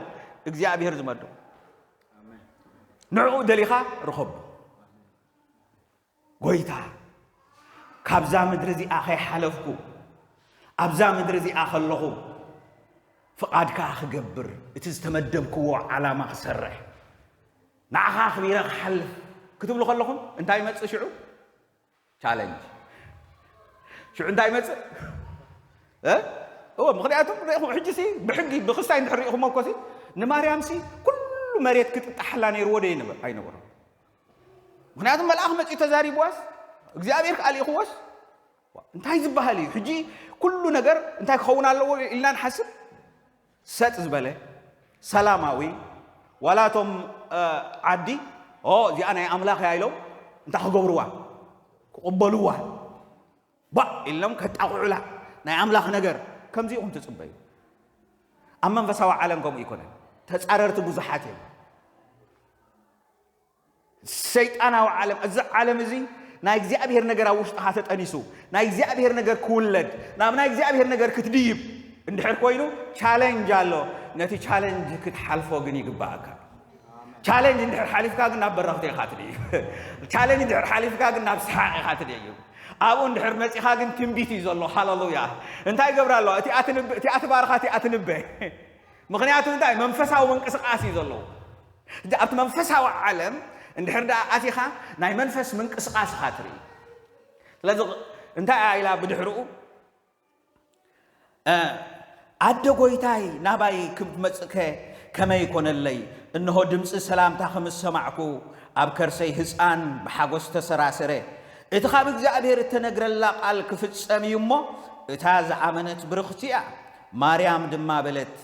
እግዚኣብሔር ዝመዶ፣ ንዕኡ ደሊኻ ርኸቦ። ጎይታ፣ ካብዛ ምድሪ እዚኣ ከይሓለፍኩ፣ ኣብዛ ምድሪ እዚኣ ከለኹ ፍቓድካ ክገብር፣ እቲ ዝተመደብክዎ ዓላማ ክሰርሕ፣ ንዓኻ ኣኽቢረ ክሓልፍ ክትብሉ ከለኹም እንታይ ይመጽእ ሽዑ? ቻለንጅ። ሽዑ እንታይ ይመጽእ? እ? እዎ፣ ምኽንያቱም ርኢኹም፣ ሕጂ ሲ ብሕጊ ብኽስታይ እንድሕር ርኢኹሞ እኮ ሲ ንማርያም ሲ ኩሉ መሬት ክጥጣሓላ ነይርዎ ዶ ይንበር? ኣይነበሮም። ምኽንያቱም መልኣኽ መጺኡ ተዛሪብዋስ እግዚኣብሔር ከኣ ልኢኽዎስ እንታይ ዝበሃል እዩ? ሕጂ ኩሉ ነገር እንታይ ክኸውን ኣለዎ ኢልና ንሓስብ? ሰጥ ዝበለ፣ ሰላማዊ፣ ዋላ እቶም ዓዲ ኦ እዚኣ ናይ ኣምላኽ እያ ኢሎም እንታይ ክገብርዋ? ክቕበልዋ ባእ ኢሎም ከጣቕዑላ ናይ ኣምላኽ ነገር ከምዚ ኢኹም ትጽበዩ። ኣብ መንፈሳዊ ዓለም ከምኡ ኣይኮነን። ተጻረርቲ ብዙሓት እዮም። ሰይጣናዊ ዓለም፣ እዚ ዓለም እዚ ናይ እግዚኣብሔር ነገር ኣብ ውሽጥኻ ተጠኒሱ ናይ እግዚኣብሔር ነገር ክውለድ ናብ ናይ እግዚኣብሔር ነገር ክትድይብ እንድሕር ኮይኑ ቻለንጅ ኣሎ። ነቲ ቻለንጅ ክትሓልፎ ግን ይግባእካ። ቻለንጅ እንድሕር ሓሊፍካ ግን ናብ በረኽቲ ኢኻ ትድይብ። ቻለንጅ እንድሕር ሓሊፍካ ግን ናብ ሰሓቕ ኢኻ ትድይብ። ኣብኡ እንድሕር መጺኻ ግን ትንቢት እዩ ዘሎ። ሃለሉያ። እንታይ ይገብር ኣሎ? እቲኣ ትንብ-፣ እቲኣ ትባርኻ፣ እቲኣ ትንበ። ምኽንያቱ እንታይ? መንፈሳዊ ምንቅስቃስ እዩ ዘለዎ። ሕጂ ኣብቲ መንፈሳዊ ዓለም እንድሕር ደኣ ኣቲኻ ናይ መንፈስ ምንቅስቃስ ኢኻ ትርኢ። ስለዚ እንታይ እያ ኢላ ብድሕርኡ? ኣደ ጎይታይ ናባይ ክትመጽእከ ከመይ ኮነለይ? እንሆ ድምጺ ሰላምታ ከም ዝሰማዕኩ ኣብ ከርሰይ ህጻን ብሓጎስ ተሰራሰረ። እቲ ካብ እግዚኣብሔር እተነግረላ ቃል ክፍጸም እዩ እሞ፣ እታ ዝኣመነት ብርኽቲ እያ። ማርያም ድማ በለት፣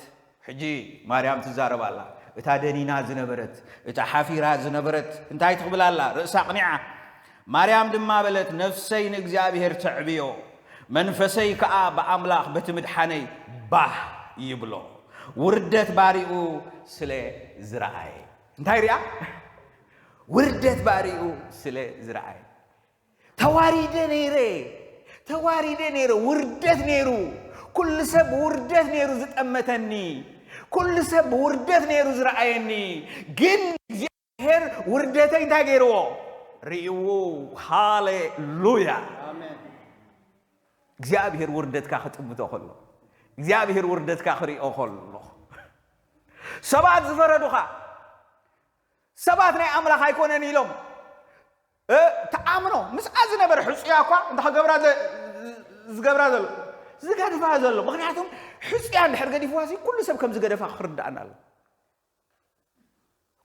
ሕጂ ማርያም ትዛረብ ኣላ። እታ ደኒና ዝነበረት፣ እታ ሓፊራ ዝነበረት እንታይ ትኽብል ኣላ? ርእሳ ኣቕኒዓ። ማርያም ድማ በለት፣ ነፍሰይ ንእግዚኣብሔር ተዕብዮ፣ መንፈሰይ ከኣ ብኣምላኽ በቲ ምድሓነይ ባህ ይብሎ፣ ውርደት ባሪኡ ስለ ዝረኣየ። እንታይ ሪኣ? ውርደት ባሪኡ ስለ ዝረኣየ። ተዋሪደ ነይረ፣ ተዋሪደ ነይረ፣ ውርደት ነይሩ። ኩሉ ሰብ ብውርደት ነይሩ ዝጠመተኒ፣ ኩሉ ሰብ ብውርደት ነይሩ ዝረኣየኒ። ግን እግዚኣብሔር ውርደተይ እንታይ ገይርዎ? ርእይዎ። ሃሌሉያ። እግዚኣብሔር ውርደትካ ክጥምቶ ከሎ፣ እግዚኣብሔር ውርደትካ ክሪኦ ከሎ፣ ሰባት ዝፈረዱኻ፣ ሰባት ናይ ኣምላኽ ኣይኮነን ኢሎም፣ እ፣ ተኣምኖ ምስኣ ዝነበረ ሕጹያ እኳ እንተ ክገብራ ዘ-፣ ዝገብራ ዘሎ፣ ዝገድፋ ዘሎ። ምኽንያቱም ሕጹያ እንድሕር ገዲፍዋ ሲ ኩሉ ሰብ ከም ዝገደፋ ክርድኣና ኣሎ።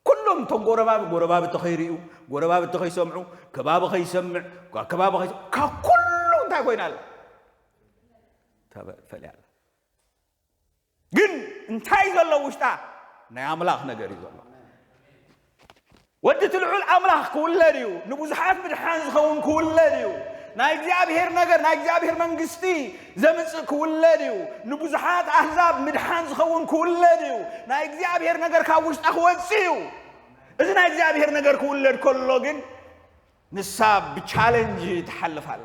ኩሎም እቶም ጎረባብ-፣ ጎረባብቲ ከይርእዩ፣ ጎረባብቲ ከይሰምዑ፣ ከባቢ ከይሰምዕ፣ ጓ-፣ ከባቢ ከይሰ-፣ ካብ ኩሉ እንታይ ኮይና ኣላ? ተበ-፣ ፈልያ ኣላ። ግን እንታይ ዘሎ ውሽጣ? ናይ ኣምላኽ ነገር እዩ ዘሎ። ወዲ እቲ ልዑል ኣምላኽ ክውለድ እዩ። ንብዙሓት ምድሓን ዝኸውን ክውለድ እዩ። ናይ እግዚኣብሔር ነገር፣ ናይ እግዚኣብሔር መንግስቲ ዘምጽእ ክውለድ እዩ። ንብዙሓት ኣህዛብ ምድሓን ዝኸውን ክውለድ እዩ። ናይ እግዚኣብሔር ነገር ካብ ውሽጣ ክወጽእ እዩ። እዚ ናይ እግዚኣብሔር ነገር ክውለድ ከሎ ግን ንሳ ብቻለንጅ ትሓልፍ ኣላ።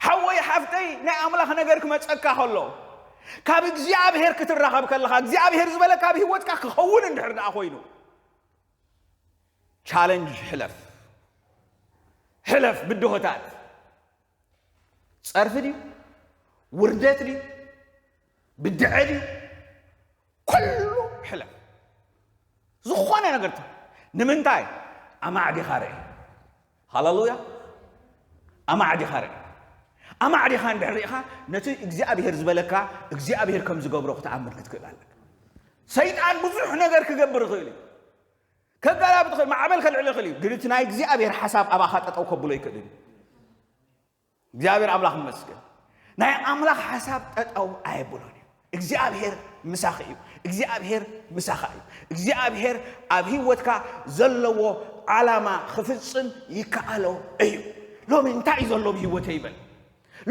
ሓወይ ሓፍተይ፣ ናይ ኣምላኽ ነገር ክመጸካ ከሎ፣ ካብ እግዚኣብሔር ክትራኸብ ከለኻ፣ እግዚኣብሔር ዝበለካ ኣብ ህይወትካ ክኸውን እንድሕር ደኣ ኮይኑ፣ ቻለንጅ ሕለፍ። ሕለፍ ብድሆታት። ጸርፊ ድዩ? ውርደት ድዩ? ብድዐ ድዩ? ኩሉ ሕለፍ። ዝኾነ ነገር ተ-፣ ንምንታይ? ኣማዕዲኻ ርእ። ሃለሉያ። ኣማዕዲኻ ርእ። ኣማዕዲኻ እንድሕር ርኢኻ፣ ነቲ እግዚኣብሔር ዝበለካ እግዚኣብሔር ከም ዝገብሮ ክትኣምን ክትክእል ኣለካ። ሰይጣን ብዙሕ ነገር ክገብር ይኽእል እዩ። ከጋላብጥ ይኽእል፣ ማዕበል ከልዕል ይኽእል እዩ። ግን እቲ ናይ እግዚኣብሔር ሓሳብ ኣባኻ ጠጠው ከብሎ ይክእልን እዩ። እግዚኣብሔር ኣምላኽ ይመስገን። ናይ ኣምላኽ ሓሳብ ጠጠው ኣየብሎን እዩ። እግዚኣብሔር ምሳኺ እዩ። እግዚኣብሔር ምሳኻ እዩ። እግዚኣብሔር ኣብ ህይወትካ ዘለዎ ዓላማ ክፍጽም ይከኣሎ እዩ። ሎሚ እንታይ እዩ ዘሎ ብህይወተይ ይበል።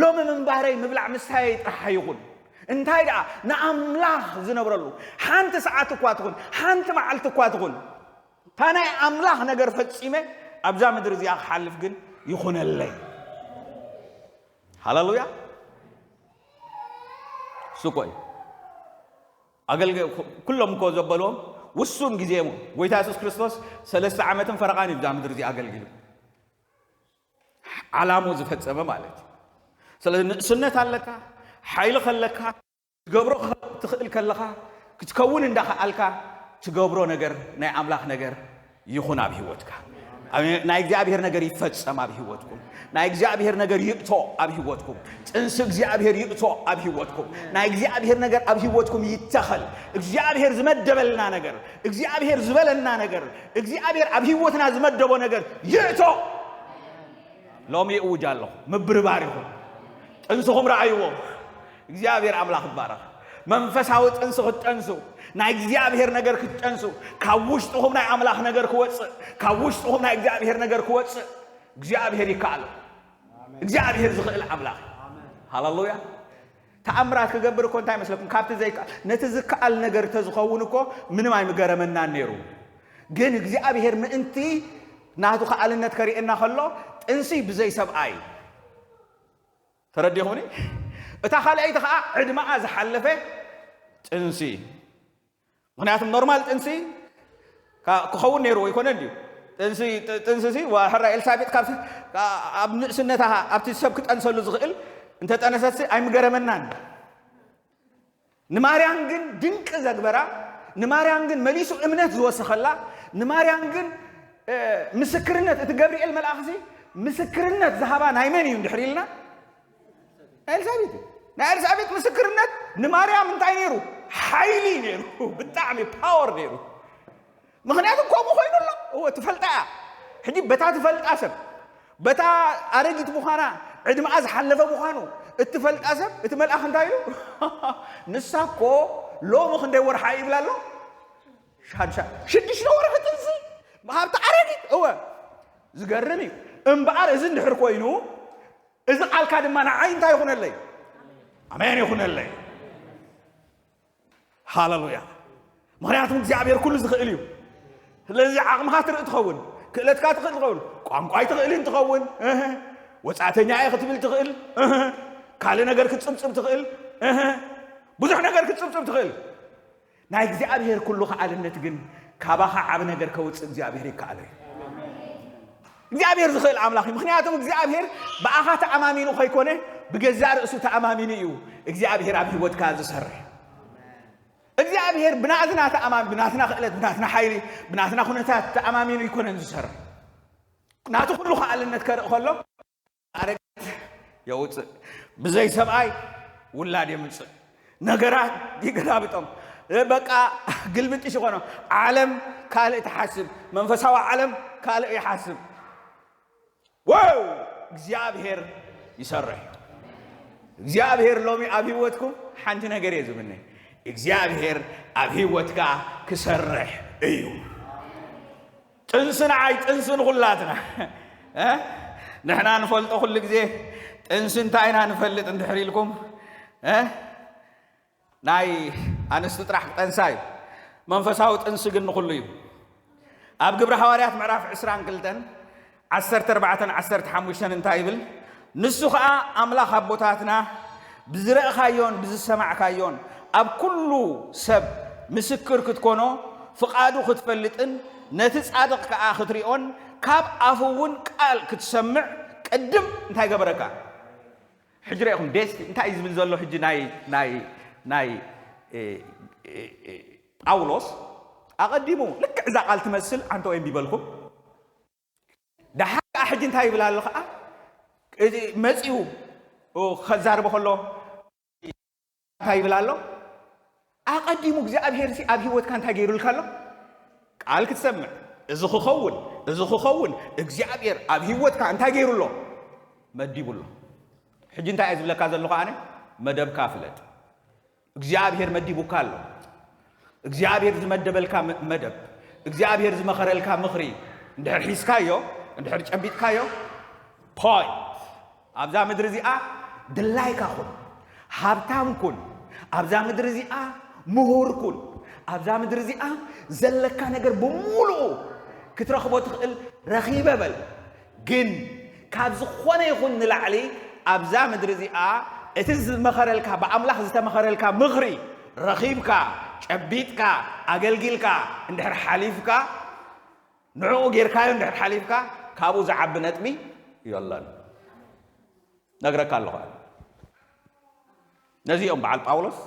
ሎሚ ምንባረይ ምብላዕ ምስታየይ ጥራሕ ኣይኹን። እንታይ ደኣ ንኣምላኽ ዝነብረሉ ሓንቲ ሰዓት እኳ ትኹን፣ ሓንቲ መዓልቲ እኳ ትኹን፣ እታ ናይ ኣምላኽ ነገር ፈጺመ ኣብዛ ምድሪ እዚኣ ክሓልፍ ግን ይኹነለይ። ሃሌሉያ። እሱ እኮ እዩ። ኣገልገ-፣ ኩሎም እኮ ዘበልዎም ውሱን ግዜ እዮም። ጎይታ የሱስ ክርስቶስ ሰለስተ ዓመትን ፈረቓን እዩ እዛ ምድሪ እዚኣ ኣገልጊሉ። ዓላሙ ዝፈጸመ ማለት እዩ። ስለዚ ንእስነት ኣለካ፣ ሓይሊ ከለካ፣ ትገብሮ ትኽእል ከለኻ፣ ክትከውን እንዳኸኣልካ ትገብሮ ነገር ናይ ኣምላኽ ነገር ይኹን ኣብ ህይወትካ። ኣብ-፣ ናይ እግዚኣብሔር ነገር ይፈጸም ኣብ ህይወትኩም። ናይ እግዚኣብሔር ነገር ይእቶ ኣብ ህይወትኩም። ጥንሲ እግዚኣብሔር ይእቶ ኣብ ህይወትኩም። ናይ እግዚኣብሔር ነገር ኣብ ህይወትኩም ይተኸል። እግዚኣብሔር ዝመደበልና ነገር፣ እግዚኣብሔር ዝበለና ነገር፣ እግዚኣብሔር ኣብ ህይወትና ዝመደቦ ነገር ይእቶ። ሎሚ እውጅ ኣለኹ፣ ምብርባር ይኹን። ጥንስኹም ረኣይዎ። እግዚኣብሔር ኣምላኽ ይባረኽ። መንፈሳዊ ጥንሲ ክትጠንሱ፣ ናይ እግዚኣብሔር ነገር ክትጠንሱ፣ ካብ ውሽጥኹም ናይ ኣምላኽ ነገር ክወጽእ፣ ካብ ውሽጥኹም ናይ እግዚኣብሔር ነገር ክወጽእ እግዚኣብሔር ይከኣሎ። እግዚኣብሔር ዝኽእል ኣምላኽ እዩ። ሃሌሉያ። ተኣምራት ክገብር እኮ እንታይ መስለኩም? ካብቲ ዘይከኣል፣ ነቲ ዝከኣል ነገር ተዝኸውን እኮ ምንም ኣይምገረመናን ነይሩ። ግን እግዚኣብሔር ምእንቲ ናቱ ከኣልነት ከርእየና ከሎ፣ ጥንሲ ብዘይ ሰብኣይ፣ ተረዲኹኒ? እታ ካልኣይቲ ኸዓ ዕድመኣ ዝሓለፈ ጥንሲ። ምኽንያቱም ኖርማል ጥንሲ ካ-፣ ክኸውን ነይርዎ ኣይኮነን ድዩ? ጥንሲ፣ ጥ-፣ ጥንስሲ፣ ዋ፣ ሕራይ ኤልሳቤጥ ካብ፣ ካ-፣ ኣብ ንእስነታ ኣብቲ ሰብ ክጠንሰሉ ዝኽእል እንተጠነሰትሲ ኣይምገረመናን። ንማርያም ግን ድንቂ ዘግበራ፣ ንማርያም ግን መሊሱ እምነት ዝወሰኸላ፣ ንማርያም ግን፣ እ፣ ምስክርነት፣ እቲ ገብርኤል መልኣኽሲ ምስክርነት ዝሃባ ናይ መን እዩ እንድሕር ኢልና? ናይ ኤልሳቤጥ እዩ። ናይ ኤልሳቤጥ ምስክርነት ንማርያም እንታይ ነይሩ? ሓይሊ ነይሩ። ብጣዕሚ ፓወር ነይሩ። ምኽንያቱ ከምኡ ኮይኑ ኣሎ። እወ፣ ትፈልጣ እያ። ሕጂ በታ ትፈልጣ ሰብ፣ በታ ኣረጊት ምዃና፣ ዕድመኣ ዝሓለፈ ምዃኑ እትፈልጣ ሰብ፣ እቲ መልኣኽ እንታይ ኢሉ? ንሳ እኮ ሎሚ ክንደይ ወርሓ እዩ ይብላ ኣሎ? ሻድሻ-፣ ሽዱሽተ ወርሒ ጥንሲ፣ ሃብቲ ኣረጊት። እወ፣ ዝገርም እዩ። እምበኣር እዚ እንድሕር ኮይኑ፣ እዚ ቃልካ ድማ ንዓይ እንታይ ይኹነለይ? ኣሜን ይኹነለይ። ሃሌሉያ። ምኽንያቱም እግዚኣብሔር ኩሉ ዝኽእል እዩ። ስለዚ ዓቕምኻ ትርኢ ትኸውን፣ ክእለትካ ትኽእል ትኸውን፣ ቋንቋይ ትኽእል ትኸውን፣ እህ፣ ወጻእተኛ እየ ክትብል ትኽእል፣ እህ፣ ካልእ ነገር ክትጽብጽብ ትኽእል፣ እህ፣ ብዙሕ ነገር ክትጽብጽብ ትኽእል። ናይ እግዚኣብሔር ኩሉ ከኣልነት ግን ካባኻ ዓቢ ነገር ከውጽእ እግዚኣብሔር ይከኣሎ እዩ። እግዚኣብሔር ዝኽእል ኣምላኽ እዩ። ምኽንያቱም እግዚኣብሔር ብኣኻ ተኣማሚኑ ከይኮነ ብገዛእ ርእሱ ተኣማሚኑ እዩ እግዚኣብሔር ኣብ ህይወትካ ዝሰርሕ። እግዚኣብሔር ብናትና ተኣማሚ-፣ ብናትና ክእለት፣ ብናትና ሓይሊ፣ ብናትና ኩነታት ተኣማሚኑ ኣይኮነን ዝሰርሕ። ናቱ ኩሉ ከኣልነት ከርኢ ከሎ ኣረጊት የውፅእ፣ ብዘይ ሰብኣይ ውላድ የምፅእ፣ ነገራት ይገላብጦም፣ በቃ ግልብጥሽ ይኾኖም። ዓለም ካልእ ትሓስብ፣ መንፈሳዊ ዓለም ካልእ ይሓስብ። ዋው! እግዚኣብሔር ይሰርሕ። እግዚኣብሔር ሎሚ ኣብ ህይወትኩም ሓንቲ ነገር እየ ዝምነ። እግዚኣብሔር ኣብ ህይወትካ ክሰርሕ እዩ። ጥንሲ ንዓይ፣ ጥንሲ ንኹላትና። እ? ንሕና ንፈልጦ ኩሉ ግዜ ጥንሲ እንታይ ኢና ንፈልጥ እንድሕር ኢልኩም፣ እ? ናይ ኣንስቲ ጥራሕ ክጠንሳ እዩ። መንፈሳዊ ጥንሲ ግን ንኹሉ እዩ። ኣብ ግብሪ ሃዋርያት ምዕራፍ ዕስራን ክልተን ዓሰርተ ኣርባዕተን ዓሰርተ ሓሙሽተን እንታይ ይብል? ንሱ ኸኣ ኣምላኽ ኣቦታትና ብዝረእኻዮን ብዝሰማዕካዮን ኣብ ኩሉ ሰብ ምስክር ክትኮኖ፣ ፍቓዱ ክትፈልጥን ነቲ ጻድቕ ከኣ ክትሪኦን ካብ ኣፉ እውን ቃል ክትሰምዕ ቅድም እንታይ ገበረካ? ሕጂ ርኢኹም ደስ እንታይ እዩ ዝብል ዘሎ? ሕጂ ናይ፣ ናይ፣ ናይ፣ እ፣ እ፣ እ፣ ጳውሎስ ኣቐዲሙ ልክዕ እዛ ቃል ትመስል ኣንተ ወይም ቢበልኩም። ደሓር ከኣ ሕጂ እንታይ ይብል ኣሎ ከኣ? እዚ መጺኡ ከዛርቦ ከሎ እንታይ ይብል ኣሎ? ኣቐዲሙ እግዚኣብሔር ሲ ኣብ ህይወትካ እንታይ ገይሩልካ ኣሎ? ቃል ክትሰምዕ፣ እዚ ክኸውን፣ እዚ ክኸውን እግዚኣብሔር ኣብ ህይወትካ እንታይ ገይሩ ኣሎ? መዲቡ ኣሎ። ሕጂ እንታይ እየ ዝብለካ ዘለኹ ኣነ? መደብካ ፍለጥ። እግዚኣብሔር መዲቡካ ኣሎ። እግዚኣብሔር ዝመደበልካ መ-፣ መደብ፣ እግዚኣብሔር ዝመኸረልካ ምኽሪ እንድሕር ሒዝካዮ፣ እንድሕር ጨቢጥካዮ፣ ፖይንት። ኣብዛ ምድሪ እዚኣ ድላይካ ኩን፣ ሃብታም ኩን፣ ኣብዛ ምድሪ እዚኣ ምሁር ኩን፣ ኣብዛ ምድሪ እዚኣ ዘለካ ነገር ብምሉኡ ክትረኽቦ ትኽእል ረኺበ በል። ግን ካብ ዝኾነ ይኹን ንላዕሊ ኣብዛ ምድሪ እዚኣ እቲ ዝመኸረልካ፣ ብኣምላኽ ዝተመኸረልካ ምኽሪ ረኺብካ፣ ጨቢጥካ፣ ኣገልጊልካ እንድሕር ሓሊፍካ፣ ንዕኡ ጌርካዮ እንድሕር ሓሊፍካ፣ ካብኡ ዝዓቢ ነጥቢ የለን። ነግረካ ኣለኹ። ነዚ እዮም በዓል ጳውሎስ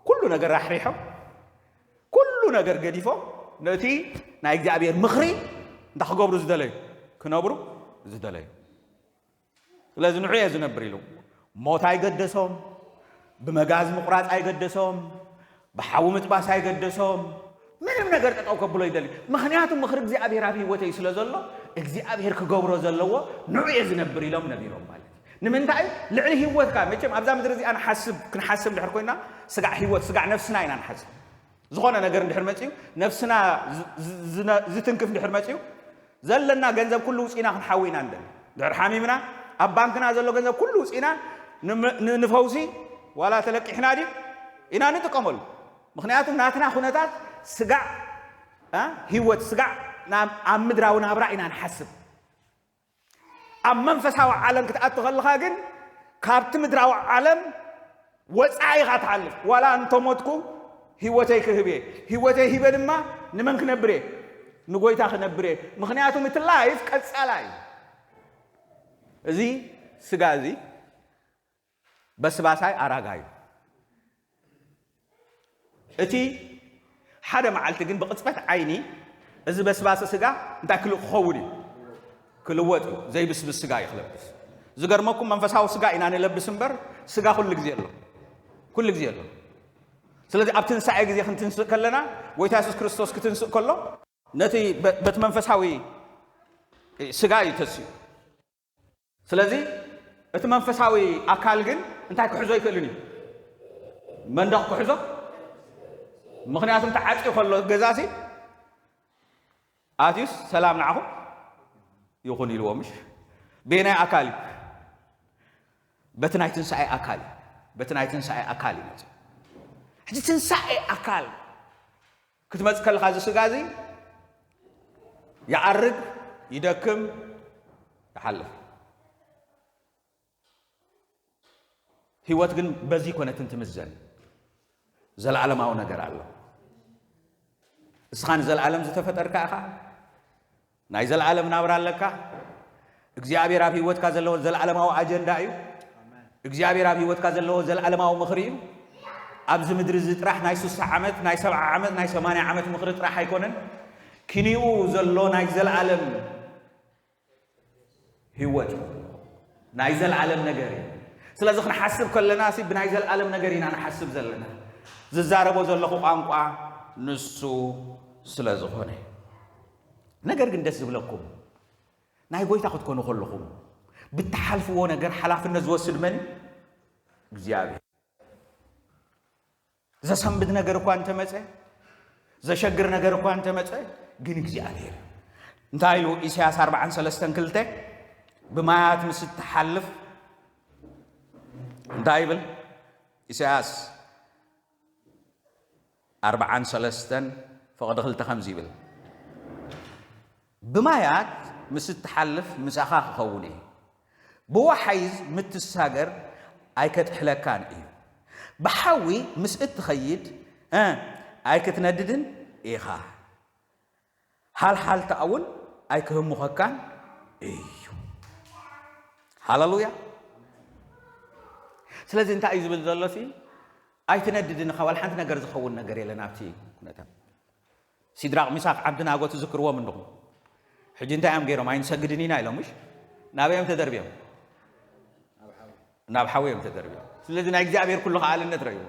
ኩሉ ነገር ራሕሪሖም፣ ኩሉ ነገር ገዲፎም፣ ነቲ ናይ እግዚኣብሔር ምኽሪ እንታይ ክገብሩ ዝደለዩ? ክነብሩ ዝደለዩ። ስለዚ ንዑ እየ ዝነብር ኢሉ። ሞት ኣይገደሶም፣ ብመጋዝ ምቑራጽ ኣይገደሶም፣ ብሓዊ ምጥባስ ኣይገደሶም፣ ምንም ነገር ጠጠው ከብሎ ይደሊ። ምኽንያቱ ምኽሪ እግዚኣብሔር ኣብ ህይወተይ ስለ ዘሎ፣ እግዚኣብሔር ክገብሮ ዘለዎ ንዑ እየ ዝነብር ኢሎም ነቢሮም ማለት እዩ። ንምንታይ? ልዕሊ ህይወትካ፣ መቸም ኣብዛ ምድሪ እዚኣ ንሓስብ፣ ክንሓስብ እንድሕር ኮይና፣ ስጋዕ ህይወት፣ ስጋዕ ነፍስና ኢና ንሓስብ። ዝኾነ ነገር እንድሕር መጺኡ፣ ነፍስና ዝ-፣ ዝ-፣ ዝነ-፣ ዝትንክፍ እንድሕር መጺኡ፣ ዘለና ገንዘብ ኩሉ ውጺና ክንሓዊ ኢና እንደሊ። እንድሕር ሓሚምና፣ ኣብ ባንክና ዘሎ ገንዘብ ኩሉ ውጺና፣ ንም-፣ ን-፣ ንፈውሲ ዋላ ተለቂሕና ድዩ ኢና ንጥቀመሉ። ምኽንያቱ ናትና ኩነታት ስጋዕ፣ እ፣ ህይወት ስጋዕ ናብ፣ ኣብ ምድራዊ ናብራ ኢና ንሓስብ። ኣብ መንፈሳዊ ዓለም ክትኣቱ ከለኻ ግን ካብቲ ምድራዊ ዓለም ወጻኢ ኢኻ ትሓልፍ። ዋላ እንተሞትኩ ህይወተይ ክህብ እየ። ህይወተይ ሂበ ድማ ንመን ክነብር እየ? ንጎይታ ክነብር እየ። ምኽንያቱም እቲ ላይፍ ቀጻላይ እዩ። እዚ ስጋ እዚ በስባሳይ ኣራጋይ እዩ። እቲ ሓደ መዓልቲ ግን ብቕጽበት ዓይኒ እዚ በስባሲ ስጋ እንታይ ክል-፣ ክኸውን እዩ? ክልወጥ እዩ። ዘይብስብስ ስጋ እዩ ክለብስ። ዝገርመኩም መንፈሳዊ ስጋ ኢና ንለብስ እምበር ስጋ ኩሉ ግዜ ኣሎ። ኩሉ ግዜ ኣሎ። ስለዚ ኣብ ትንሳኤ ግዜ ክንትንስእ ከለና፣ ጎይታ የሱስ ክርስቶስ ክትንስእ ከሎ ነቲ በ-፣ በቲ መንፈሳዊ ስጋ እዩ ተስኡ። ስለዚ እቲ መንፈሳዊ ኣካል ግን እንታይ ክሕዞ ኣይክእልን እዩ? መንደቕ ክሕዞ። ምኽንያቱም ተዓጽዩ ከሎ ገዛሲ ኣትዩስ ሰላም ንዓኹም ይኹን ኢልዎ፣ ምሽ? በየናይ ኣካል እዩ? በቲ ናይ ትንሳኤ ኣካል እዩ። በቲ ናይ ትንሳኤ ኣካል እዩ መጽእ። ሕጂ ትንሳኤ ኣካል ክትመጽእ ከለኻ እዚ ስጋ እዚ ይኣርግ፣ ይደክም፣ ይሓልፍ። ህይወት ግን በዚ ኮነትን ትምዘን። ዘለዓለማዊ ነገር ኣሎ። እስኻ ንዘለዓለም ዝተፈጠርካ ኢኻ። ናይ ዘለዓለም ናብራ ኣለካ። እግዚኣብሔር ኣብ ህይወትካ ዘለዎ ዘለዓለማዊ ኣጀንዳ እዩ። እግዚኣብሔር ኣብ ህይወትካ ዘለዎ ዘለዓለማዊ ምኽሪ እዩ። ኣብዚ ምድሪ እዚ ጥራሕ ናይ ስሳ ዓመት፣ ናይ ሰብዓ ዓመት፣ ናይ ሰማንያ ዓመት ምኽሪ ጥራሕ ኣይኮነን። ኪኒኡ ዘሎ ናይ ዘለዓለም ህይወት እዩ። ናይ ዘለዓለም ነገር እዩ። ስለዚ ክንሓስብ ከለና ሲ ብናይ ዘለዓለም ነገር ኢና ንሓስብ ዘለና። ዝዛረቦ ዘለኹ ቋንቋ ንሱ ስለ ዝኾነ። ነገር ግን ደስ ዝብለኩም፣ ናይ ጎይታ ክትኮኑ ከለኹም ብትሓልፍዎ ነገር ሓላፍነት ዝወስድ መን እዩ? እግዚኣብሔር። ዘሰንብድ ነገር እኳ እንተመጸ፣ ዘሸግር ነገር እኳ እንተመጸ፣ ግን እግዚኣብሔር። እንታይ ኢሉ ኢሳያስ ኣርብዓን ሰለስተን ክልተ? ብማያት ምስ እትሓልፍ እንታይ ይብል? ኢሳያስ ኣርብዓን ሰለስተን ፍቕዲ ክልተ ከምዚ ይብል፣ ብማያት ምስ እትሓልፍ ምሳኻ ክኸውን እየ፣ ብወሓይዝ ምትሳገር ኣይከጥሕለካን እዩ፣ ብሓዊ ምስ እትኸይድ፣ እ፣ ኣይክትነድድን ኢኻ፣ ሃልሃልታ እውን ኣይክህምኸካን እዩ። ሃለሉያ። ስለዚ እንታይ እዩ ዝብል ዘሎ ሲ? ኣይትነድድን ኢኻ፣ ዋላ ሓንቲ ነገር ዝኸውን ነገር የለን ኣብቲ ኩነታት። ሲድራቕ፣ ሚሳቕ፣ ዓብድናጎ ትዝክርዎም እንድኹም። ሕጂ እንታይ እዮም ገይሮም? ኣይንሰግድን ኢና ኢሎም፣ ምሽ? ናበይ እዮም ተደርብዮም? ናብ ሓዊ እዮም ተደርብዮም። ስለዚ ናይ እግዚኣብሔር ኩሉ ከኣልነት ረእይዎ።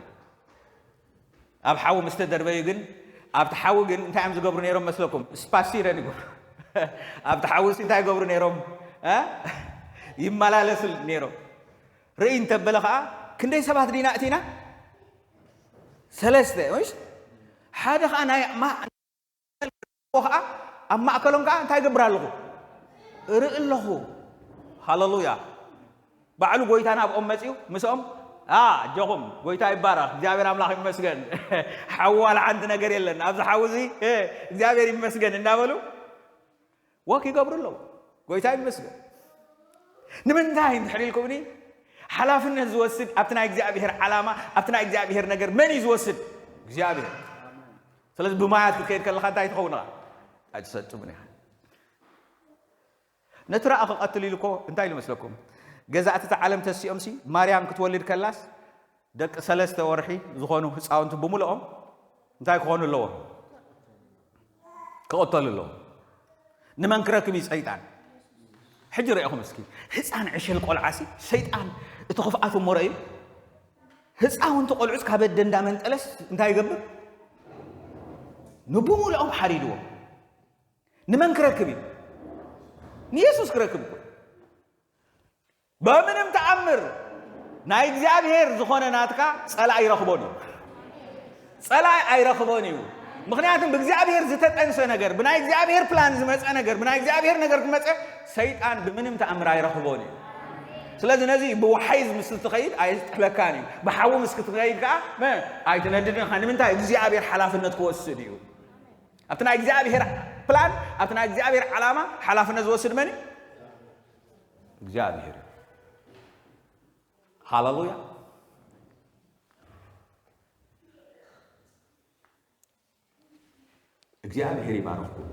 ኣብ ሓዊ ምስ ተደርበዩ ግን፣ ኣብቲ ሓዊ ግን እንታይ እዮም ዝገብሩ ነይሮም መስለኩም? ስፓሲረን ይገብሩ። ኣብቲ ሓዊ ሲ እንታይ ይገብሩ ነይሮም? እ? ይመላለሱ ነይሮም። ርእይ እንተበለ ከዓ፣ ክንደይ ሰባት ዲና እቲና? ሰለስተ። እሺ? ሓደ ከዓ ናይ ማ-፣ ከዓ ኣብ ማእከሎም ከዓ እንታይ ይገብር ኣለኹ? እርኢ ኣለኹ። ሃለሉያ። ባዕሉ ጎይታ ናብኦም መጺኡ ምስኦም፣ "ኣ፣ ኣጆኹም፣ ጎይታ ይባረኽ፣ እግዚኣብሔር ኣምላኽ ይመስገን። ሓዊ ዋላ ሓንቲ ነገር የለን። ኣብዚ ሓዊ እዚ፣ እ፣ እግዚኣብሔር ይመስገን" እንዳበሉ ወክ ይገብሩ ኣለዉ። ጎይታ ይመስገን። ንምንታይ እንድሕር ኢልኩምኒ፣ ሓላፍነት ዝወስድ ኣብቲ ናይ እግዚኣብሔር ዓላማ፣ ኣብቲ ናይ እግዚኣብሔር ነገር መን እዩ ዝወስድ? እግዚኣብሔር። ስለዚ ብማያት ክትከይድ ከለኻ እንታይ ትኸውን ኢኻ? ኣይትሰጥምን ኢኻ። ነቲ ረኣ ክቐትል ኢሉ እኮ እንታይ ኢሉ መስለኩም? ገዛእቲ እታ ዓለም ተሲኦምሲ፣ ማርያም ክትወልድ ከላስ፣ ደቂ ሰለስተ ወርሒ ዝኾኑ ህፃውንቲ ብምልኦም እንታይ ክኾኑ ኣለዎም? ክቕተሉ ኣለዎም። ንመን ክረክብ እዩ ሰይጣን? ሕጂ ርኢኹም እስኪ፣ ህፃን ዕሸል ቆልዓሲ ሰይጣን እቲ ክፍኣቱ እሞ ረእዩ። ህፃውንቲ ቆልዑስ ካብ ኣደ እንዳመንጠለስ እንታይ ይገብር? ንብምልኦም ሓሪድዎም። ንመን ክረክብ እዩ? ንየሱስ ክረክብ እኮ። በምንም ተኣምር ናይ እግዚኣብሔር ዝኾነ ናትካ ጸላኢ ይረኽቦን እዩ። ጸላኢ ኣይረኽቦን እዩ። ምኽንያቱም ብእግዚኣብሔር ዝተጠንሰ ነገር፣ ብናይ እግዚኣብሔር ፕላን ዝመጸ ነገር፣ ብናይ እግዚኣብሔር ነገር ክመጸ ሰይጣን ብምንም ተኣምር ኣይረኽቦን እዩ። ስለዚ ነዚ ብወሓይዝ ምስ ትኸይድ ኣይጥሕለካን እዩ። ብሓዊ ምስ ክትኸይድ ከኣ መ-፣ ኣይትነድድን ኢኻ። ንምንታይ? እግዚኣብሔር ሓላፍነት ክወስድ እዩ። ኣብቲ ናይ እግዚኣብሔር ፕላን፣ ኣብቲ ናይ እግዚኣብሔር ዓላማ ሓላፍነት ዝወስድ መን እዩ? እግዚኣብሔር እዩ። ሃለሉያ። እግዚኣብሔር ይባርኽኩም።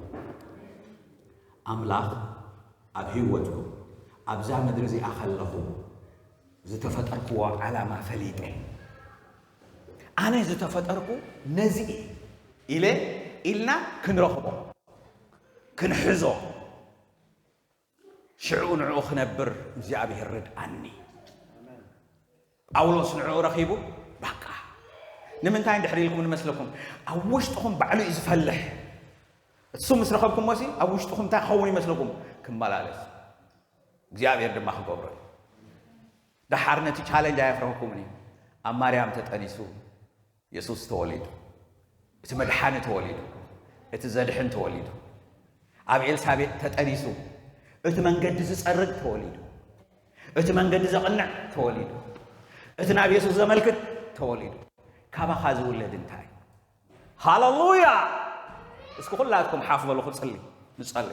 ኣምላኽ ኣብ ህይወትኩም፣ ኣብዛ ምድሪ እዚኣ ከለኹም ዝተፈጠርክዎ ዓላማ ፈሊጠ፣ ኣነ ዝተፈጠርኩ ነዚ እየ ኢለ ኢልና ክንረኽቦ፣ ክንሕዞ፣ ሽዑ ንዕኡ ክነብር እግዚኣብሔር ርድኣኒ። ጳውሎስ ንዕኡ ረኺቡ፣ በቃ። ንምንታይ እንድሕር ኢልኩም ንመስለኩም? ኣብ ውሽጥኹም ባዕሉ እዩ ዝፈልሕ። እሱ ምስ ረኸብኩሞሲ፣ ኣብ ውሽጥኹም እንታይ ክኸውን ይመስለኩም? ክመላለስ። እግዚኣብሔር ድማ ክገብሮ እዩ። ደሓር ነቲ ቻለንጅ ኣየፍረህኩምን እዩ። ኣብ ማርያም ተጠኒሱ የሱስ ተወሊዱ። እቲ መድሓኒ ተወሊዱ። እቲ ዘድሕን ተወሊዱ። ኣብ ኤልሳቤጥ ተጠኒሱ እቲ መንገዲ ዝጸርግ ተወሊዱ። እቲ መንገዲ ዘቕንዕ ተወሊዱ። እቲ ናብ የሱስ ዘመልክት ተወሊዱ። ካባኻ ዝውለድ እንታይ? ሃለሉያ! እስኪ ኩላትኩም ሓፍ በሉ፣ ክጽሊ፣ ንጸሊ።